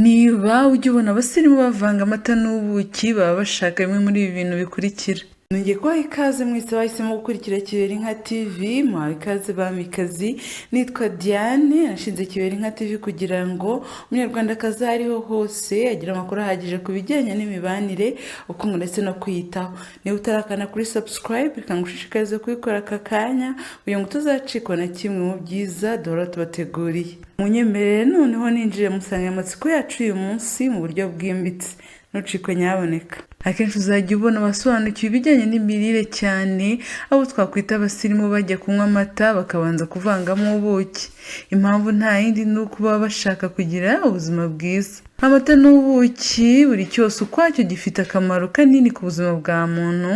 Niba ujya ubona abasirimu bavanga amata n'ubuki, baba bashaka bimwe muri ibi bintu bikurikira. Nongeye kubaha ikaze mwese bahisemo gukurikira Kibera Inka TV, muhawe ikaze bamikazi. Nitwa Diane, nashinze Kibera Inka TV kugira ngo umunyarwandakazi aho ariho hose agire amakuru ahagije ku bijyanye n'imibanire, ubukungu ndetse no kwiyitaho. Niba utarakanda kuri subscribe, reka ngushishikarize kubikora aka kanya kugira ngo utazacikwa na kimwe mu byiza duhora tubateguriye. Munyemerere noneho ninjire mu nsanganyamatsiko yacu uyu munsi mu buryo bwimbitse. Ntucikwe nyaboneka. Akenshi uzajya ubona abasobanukiwe ibijyanye n'imirire cyane, abo twakwita abasirimu, bajya kunywa amata bakabanza kuvangamo ubuki. Impamvu nta yindi, ni uko baba bashaka kugira ubuzima bwiza. Amata n'ubuki, buri cyose ukwacyo gifite akamaro kanini ku buzima bwa muntu.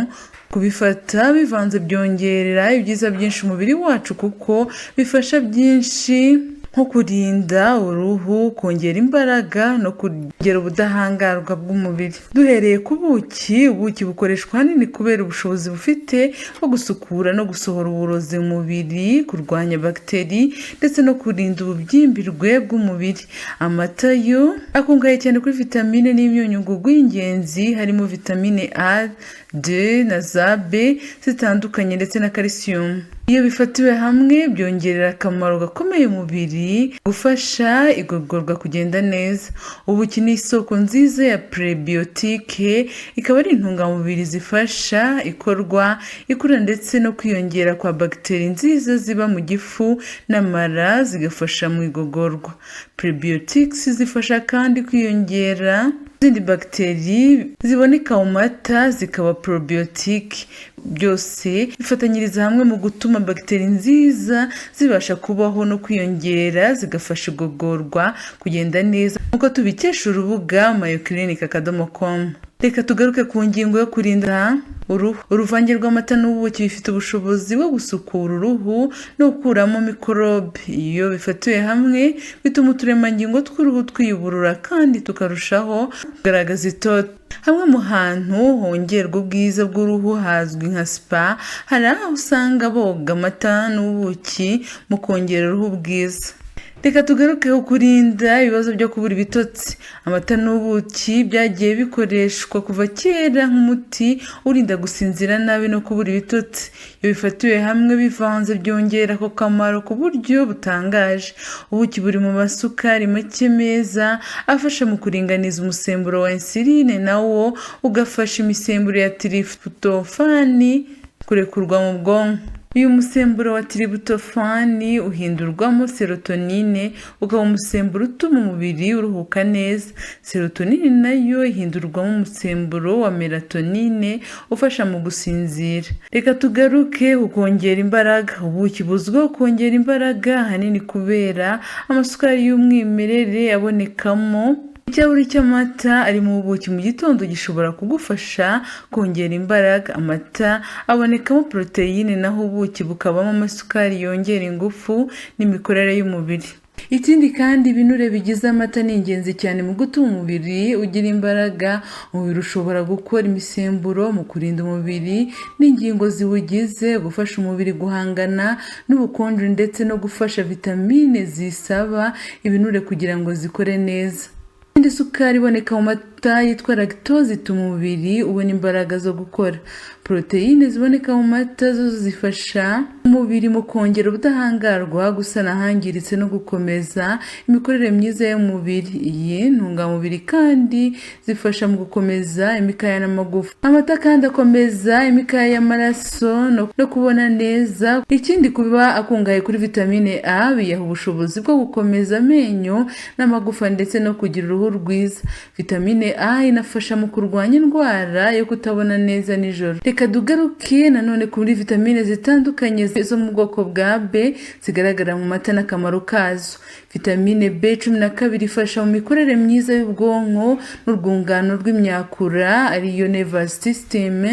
Kubifata bivanze byongerera ibyiza byinshi umubiri wacu, kuko bifasha byinshi nko kurinda uruhu, kongera imbaraga no kongera ubudahangarwa bw'umubiri. Duhereye ku buki, ubuki bukoreshwa ahanini kubera ubushobozi bufite bwo gusukura no gusohora uburozi mu mubiri, kurwanya bagiteri ndetse no kurinda ububyimbirwe bw'umubiri. Amata yo akungahaye cyane kuri vitamine n'imyunyungugu y'ingenzi, harimo vitamine A, D na za B zitandukanye ndetse na calcium. Iyo bifatiwe hamwe byongerera akamaro gakomeye umubiri, gufasha igogorwa kugenda neza. Ubuki ni isoko nziza ya prebiotique, ikaba ari intungamubiri zifasha ikorwa, ikura ndetse no kwiyongera kwa bagiteri nziza ziba mu gifu n'amara, zigafasha mu igogorwa. Prebiotics zifasha kandi kwiyongera izindi bagiteri ziboneka mu mata zikaba probiotic. Byose bifatanyiriza hamwe mu gutuma bagiteri nziza zibasha kubaho no kwiyongera, zigafasha igogorwa kugenda neza, nk'uko tubikesha urubuga mayoclinic.com. Reka tugaruke ku ngingo yo kurinda uruhu. Uruvange rw'amata n'ubuki bifite ubushobozi bwo gusukura uruhu no gukuramo mikorobe. Iyo bifatiwe hamwe bituma uturemangingo tw'uruhu twiyuburura kandi tukarushaho kugaragaza itoto. Hamwe mu hantu hongerwa ubwiza bw'uruhu hazwi nka spa, hari aho usanga boga amata n'ubuki mu kongera uruhu ubwiza. Reka tugaruke ku kurinda ibibazo byo kubura ibitotsi. Amata n'ubuki byagiye bikoreshwa kuva kera nk'umuti urinda gusinzira nabi no kubura ibitotsi. Iyo bifatiwe hamwe bivanze byongera ako kamaro ku buryo butangaje. Ubuki buri mu masukari make meza afasha mu kuringaniza umusemburo wa insuline, nawo ugafasha imisemburo ya tryptophan kurekurwa mu bwonko. Uyu musemburo wa tryptophan uhindurwamo serotonine, ukaba umusemburo utuma umubiri uruhuka neza. Serotonine nayo ihindurwamo umusemburo wa melatonine ufasha mu gusinzira. Reka tugaruke ku kongera imbaraga. Ubuki buzwiho kongera imbaraga ahanini kubera amasukari y'umwimerere abonekamo. Ikirahuri cy'amata arimo ubuki mu gitondo gishobora kugufasha kongera imbaraga. Amata abonekamo poroteyine, naho ubuki bukabamo amasukari yongera ingufu n'imikorere y'umubiri. Ikindi kandi, ibinure bigize amata ni ingenzi cyane mu gutuma umubiri ugira imbaraga. Umubiri ushobora gukora imisemburo mu kurinda umubiri n'ingingo ziwugize, gufasha umubiri guhangana n'ubukonje ndetse no gufasha vitamine zisaba ibinure kugira ngo zikore neza. Indi sukari iboneka mu mata yitwa lactose ituma umubiri ubona imbaraga zo gukora. Poroteyine ziboneka mu mata zo zifasha umubiri mu kongera ubudahangarwa, gusana ahangiritse no gukomeza imikorere myiza y'umubiri. Iyi ntungamubiri kandi zifasha mu gukomeza imikaya n'amagufa. Amata kandi akomeza imikaya y'amaraso no kubona neza. Ikindi, kuba akungahaye kuri vitamine A biyaha ubushobozi bwo gukomeza amenyo n'amagufa ndetse no kugira uruhu rwiza. Vitamine A inafasha mu kurwanya indwara yo kutabona neza nijoro. Reka tugaruke nanone kuri vitamine zitandukanye zo mu bwoko bwa B zigaragara mu mata n'akamaro kazo. Vitamine B 12 ifasha mu mikorere myiza y'ubwonko n'urwungano rw'imyakura, ariyo nervous system,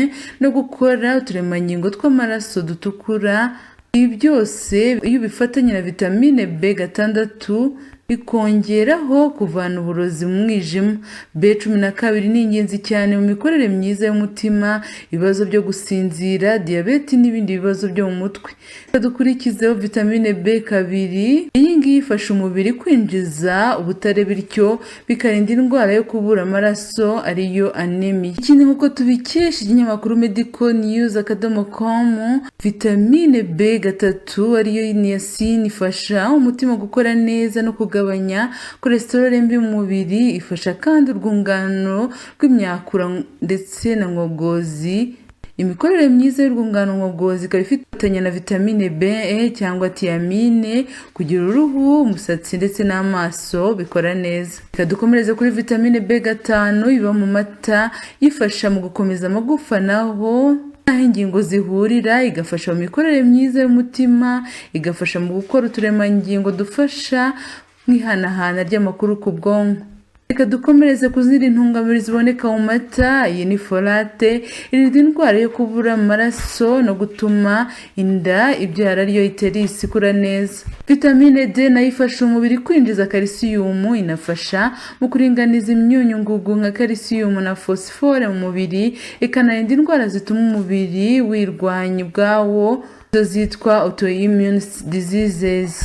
no gukora uturemangingo tw'amaraso dutukura. Ibi byose iyo ubifatanya na vitamine B 6. Ikongeraho kuvana uburozi mu mwijima. B12 ni ingenzi cyane mu mikorere myiza y'umutima, ibibazo byo gusinzira, diyabeti n'ibindi bibazo byo mu mutwe. Dukurikizeho vitamine B2. Iyi ngiyi ifasha umubiri kwinjiza ubutare, bityo bikarinda indwara yo kubura amaraso, ariyo anemia. Ikindi, nk'uko tubikesha ikinyamakuru medicalnews.com, vitamine B3 ariyo niacin ifasha umutima gukora neza no kugabanya cholesterol mbi mu mubiri. Ifasha kandi urwungano rw'imyakura ndetse na ngogozi. Imikorere myiza y'urwungano ngogozi ikaba ifatanya na vitamine B E cyangwa thiamine kugira uruhu, umusatsi ndetse n'amaso bikora neza. Reka dukomereze kuri vitamine B5 iba mu mata. Yifasha mu gukomeza amagufa naho aho ingingo zihurira, igafasha mu mikorere myiza y'umutima, igafasha mu gukora uturemangingo dufasha mu ihanahana ry'amakuru ku bwonko. Reka dukomereze ku zindi ntungamubiri ziboneka mu mata. Iyi ni folate, irinda indwara yo kubura amaraso no gutuma inda ibyara, ariyo uterus, ikura neza. Vitamine D nayo ifasha umubiri kwinjiza kalisiyumu, inafasha mu kuringaniza imyunyu ngugu nka kalisiyumu na fosifore mu mubiri, ikanarinda indwara zituma umubiri wirwanya ubwawo, izo zitwa autoimmune diseases.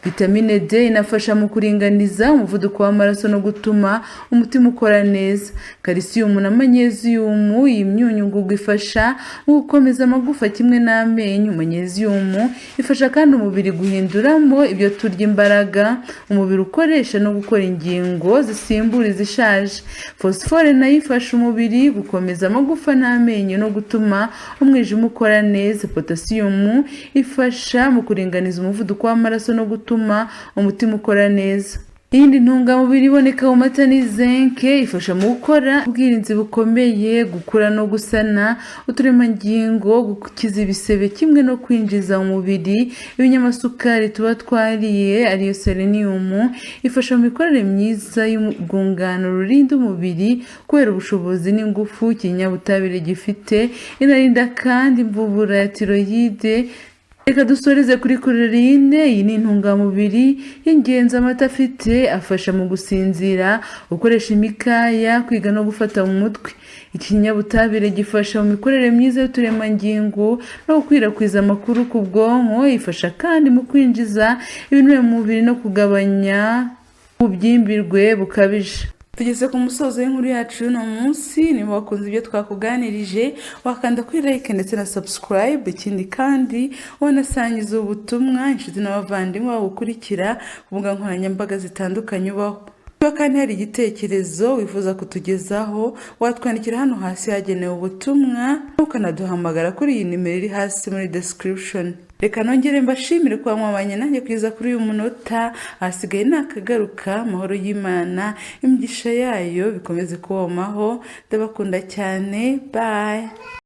Vitamine D inafasha mu kuringaniza umuvuduko w'amaraso no gutuma umutima ukora neza. Kalisiyumu na manyeziyumu, iyi myunyu ngugu ifasha mu gukomeza amagufa kimwe n'amenyo. Manyeziyumu ifasha kandi umubiri guhinduramo ibyo turya imbaraga umubiri ukoresha no gukora ingingo zisimbura izishaje. Fosifore nayo ifasha umubiri gukomeza amagufa n'amenyo no gutuma umwijima ukora neza. Potasiyumu ifasha mu kuringaniza umuvuduko w'amaraso no gutuma umutima ukora neza. Iyindi ntungamubiri iboneka mu mata ni zinc, ifasha mu gukora ubwirinzi bukomeye, gukura no gusana uturemangingo, gukiza ibisebe kimwe no kwinjiza mu mubiri ibinyamasukari tuba twariye, ariyo selenium. Ifasha mu mikorere myiza y'urwungano rurinda umubiri kubera ubushobozi n'ingufu ikinyabutabire gifite. Inarinda kandi imvubura ya tiroyide. Reka dusoreze kuri choline. Iyi ni intungamubiri y'ingenzi amata afite. Afasha mu gusinzira, gukoresha imikaya, kwiga no gufata mu mutwe. Ikinyabutabire gifasha mu mikorere myiza y'uturemangingo no gukwirakwiza amakuru ku bwonko. Ifasha kandi mu kwinjiza ibinure mu mubiri no kugabanya ububyimbirwe bukabije. Tugeze ku musozo w'inkuru yacu y'uno munsi. Niba wakunze ibyo twakuganirije, wakanda kuri like ndetse na subscribe. Ikindi kandi, wanasangiza ubutumwa inshuti n'abavandimwe bagukurikira ku mbuga nkoranyambaga zitandukanye ubaho. Niba kandi hari igitekerezo wifuza kutugezaho, watwandikira hano hasi hagenewe ubutumwa, ukanaduhamagara kuri iyi nimero iri hasi muri description. Reka nongere mbashimire kuba mwabanye nanjye kugeza kuri uyu munota. Ahasigaye ni akagaruka. Amahoro y'Imana, imigisha yayo bikomeze kubomaho. Ndabakunda cyane, bye.